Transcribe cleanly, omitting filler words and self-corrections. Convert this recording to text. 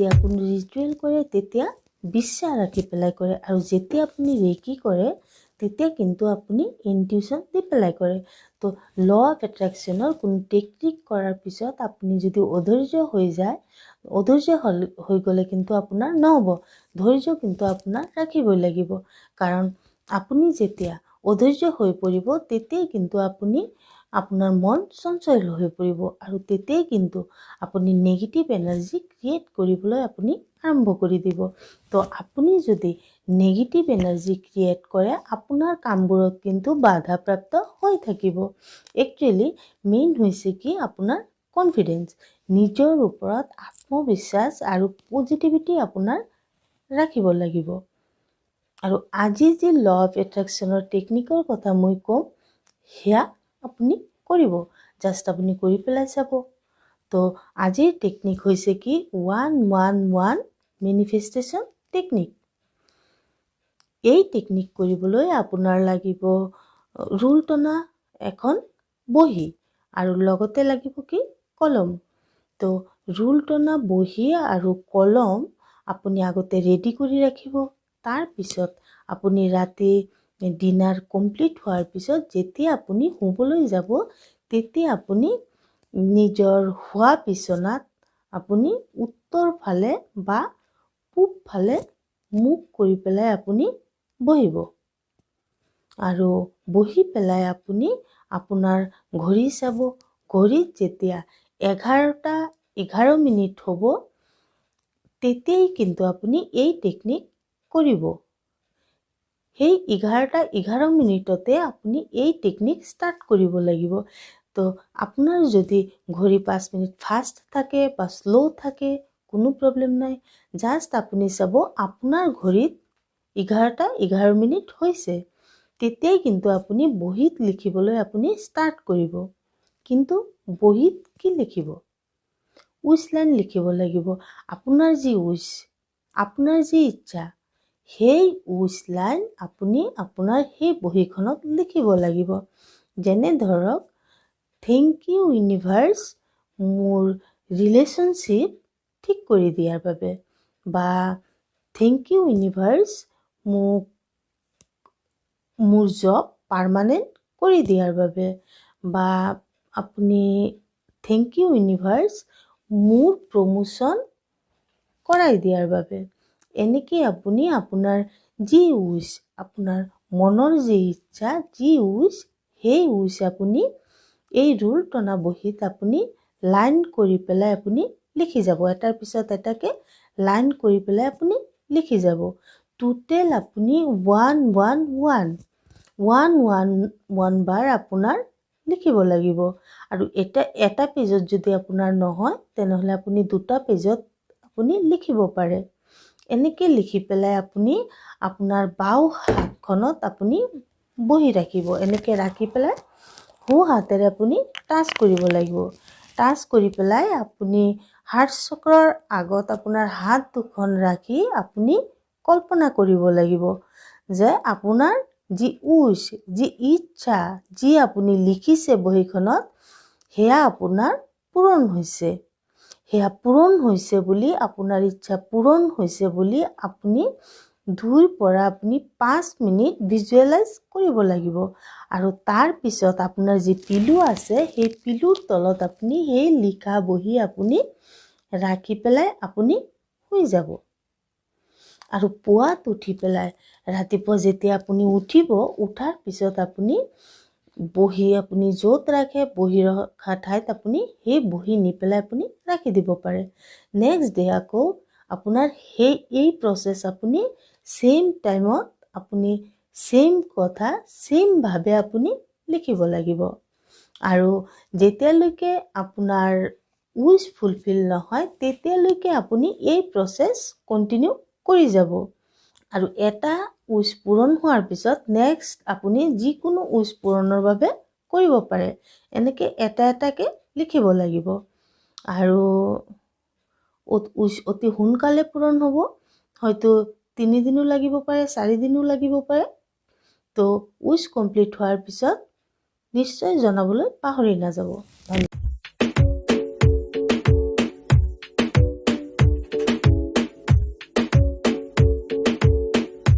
যেতিয়া কোনো ৰিচুৱেল কৰে, তেতিয়া বিশ্বাস ৰাখি পেলাই কৰে আৰু যেতিয়া আপুনি ৰেকি কৰে, তেতিয়া কিন্তু আপুনি ইনটিউশ্যন দি পেলাই কৰে। তো ল অফ এট্ৰেকশ্যনৰ কোনো টেকনিক কৰাৰ পিছত আপুনি যদি অধৈৰ্য হৈ যায়, অধৈৰ্য হৈ গ'লে কিন্তু আপোনাৰ নহ'ব। ধৈৰ্য কিন্তু আপোনাৰ ৰাখিবই লাগিব, কাৰণ আপুনি যেতিয়া অধৈৰ্য হৈ পৰিব, তেতিয়াই কিন্তু আপুনি আপোনাৰ মন চঞ্চল হৈ পৰিব আৰু তেতিয়াই কিন্তু আপুনি নেগেটিভ এনাৰ্জি ক্ৰিয়েট কৰিবলৈ আপুনি আৰম্ভ কৰি দিব। তো আপুনি যদি নেগেটিভ এনাৰ্জি ক্ৰিয়েট কৰে, আপোনাৰ কামবোৰত কিন্তু বাধাপ্ৰাপ্ত হৈ থাকিব। একচুৱেলি মেইন হৈছে কি, আপোনাৰ কনফিডেঞ্চ, নিজৰ ওপৰত আত্মবিশ্বাস আৰু পজিটিভিটি আপোনাৰ ৰাখিব লাগিব। আৰু আজি যি ল অফ এট্ৰেকশ্যনৰ টেকনিকৰ কথা মই ক'ম, সেয়া আপুনি কৰিব, জাষ্ট আপুনি কৰি পেলাই চাব। তো আজিৰ টেকনিক হৈছে কি, 1 1 1 মেনিফেষ্টেশ্যন টেকনিক। এই টেকনিক কৰিবলৈ আপোনাৰ লাগিব ৰুল টনা এখন বহী আৰু লগতে লাগিব কি, কলম। তো ৰুল টনা বহী আৰু কলম আপুনি আগতে ৰেডি কৰি ৰাখিব। তাৰপিছত আপুনি ৰাতি ডিনাৰ কমপ্লিট হোৱাৰ পিছত যেতিয়া আপুনি শুবলৈ যাব, তেতিয়া আপুনি নিজৰ শোৱা বিচনাত আপুনি উত্তৰ ফালে বা পূব ফালে মুখ কৰি পেলাই আপুনি বহিব আৰু বহি পেলাই আপুনি আপোনাৰ ঘড়ী চাব। ঘড়ীত যেতিয়া 11টা 11 মিনিট হ'ব, তেতিয়াই কিন্তু আপুনি এই টেকনিক কৰিব। সেই 11টা 11 মিনিটতে আপুনি এই টেকনিক ষ্টাৰ্ট কৰিব লাগিব। তো আপোনাৰ যদি ঘড়ী 5 মিনিট ফাষ্ট থাকে বা শ্ল' থাকে, কোনো প্ৰব্লেম নাই। জাষ্ট আপুনি চাব আপোনাৰ ঘড়ীত 11টা 11 মিনিট হৈছে, তেতিয়াই কিন্তু আপুনি বহীত লিখিবলৈ আপুনি ষ্টাৰ্ট কৰিব। কিন্তু বহীত কি লিখিব? উইচ লাইন লিখিব লাগিব। আপোনাৰ যি উইচ, আপোনাৰ যি ইচ্ছা, সেই উইচ লাইন আপুনি আপোনাৰ সেই বহীখনত লিখিব লাগিব। যেনে ধৰক, "thank U universe, মোৰ ৰিলেশ্যনশ্বিপ ঠিক কৰি দিয়াৰ বাবে" বা "thank U universe, মোক মোৰ জব পাৰমানেণ্ট কৰি দিয়াৰ বাবে" বা আপুনি "thank U universe, মোৰ প্ৰমোশ্যন কৰাই দিয়াৰ বাবে"। এনেকৈ আপুনি আপোনাৰ যি উইচ, আপোনাৰ মনৰ যি ইচ্ছা, যি উইচ, সেই উইচ আপুনি এই ৰুল টনা বহীত আপুনি লাইন কৰি পেলাই আপুনি লিখি যাব। এটাৰ পিছত এটাকৈ লাইন কৰি পেলাই আপুনি লিখি যাব। টোটেল আপুনি 1 1 1 1 1 1 বাৰ আপোনাৰ লিখিব লাগিব। আৰু এটা এটা পেজত যদি আপোনাৰ নহয়, তেনেহ'লে আপুনি দুটা পেজত আপুনি লিখিব পাৰে। এনেকৈ লিখি পেলাই আপুনি আপোনাৰ বাওঁ হাতখনত আপুনি বহি ৰাখিব। এনেকৈ ৰাখি পেলাই সোঁ হাতেৰে আপুনি টাচ কৰিব লাগিব। টাচ কৰি পেলাই আপুনি হাৰ্ট চক্ৰৰ আগত আপোনাৰ হাত দুখন ৰাখি আপুনি কল্পনা কৰিব লাগিব যে আপোনাৰ যি উইচ, যি ইচ্ছা, যি আপুনি লিখিছে বহীখনত, সেয়া আপোনাৰ পূৰণ হৈছে। সেয়া পূৰণ হৈছে বুলি, আপোনাৰ ইচ্ছা পূৰণ হৈছে বুলি আপুনি 2ৰ পৰা আপুনি 5 মিনিট ভিজুৱেলাইজ কৰিব লাগিব। আৰু তাৰপিছত আপোনাৰ যি পিলু আছে, সেই পিলুৰ তলত আপুনি সেই লিখা বহী আপুনি ৰাখি পেলাই আপুনি শুই যাব। আৰু পুৱাত উঠি পেলাই, ৰাতিপুৱা যেতিয়া আপুনি উঠিব, উঠাৰ পিছত আপুনি বহী আপুনি য'ত ৰাখে, বহী ৰখা ঠাইত আপুনি সেই বহী নি পেলাই আপুনি ৰাখি দিব পাৰে। নেক্সট ডে আকৌ আপোনাৰ সেই এই প্ৰচেছ আপুনি ছেইম টাইমত আপুনি ছেইম কথা ছেইমভাৱে আপুনি লিখিব লাগিব। আৰু যেতিয়ালৈকে আপোনাৰ উইচ ফুলফিল নহয়, তেতিয়ালৈকে আপুনি এই প্ৰচেছ কণ্টিনিউ কৰি যাব। আৰু এটা উইচ পূৰণ হোৱাৰ পিছত নেক্সট আপুনি যিকোনো উইচ পূৰণৰ বাবে কৰিব পাৰে। এনেকৈ এটা এটাকৈ লিখিব লাগিব আৰু উইচ অতি সোনকালে পূৰণ হ'ব। হয়তো 3 দিনো লাগিব পাৰে, 4 দিনো লাগিব পাৰে। তো উইচ কমপ্লিট হোৱাৰ পিছত নিশ্চয় জনাবলৈ পাহৰি নাযাব। ধন্যবাদ।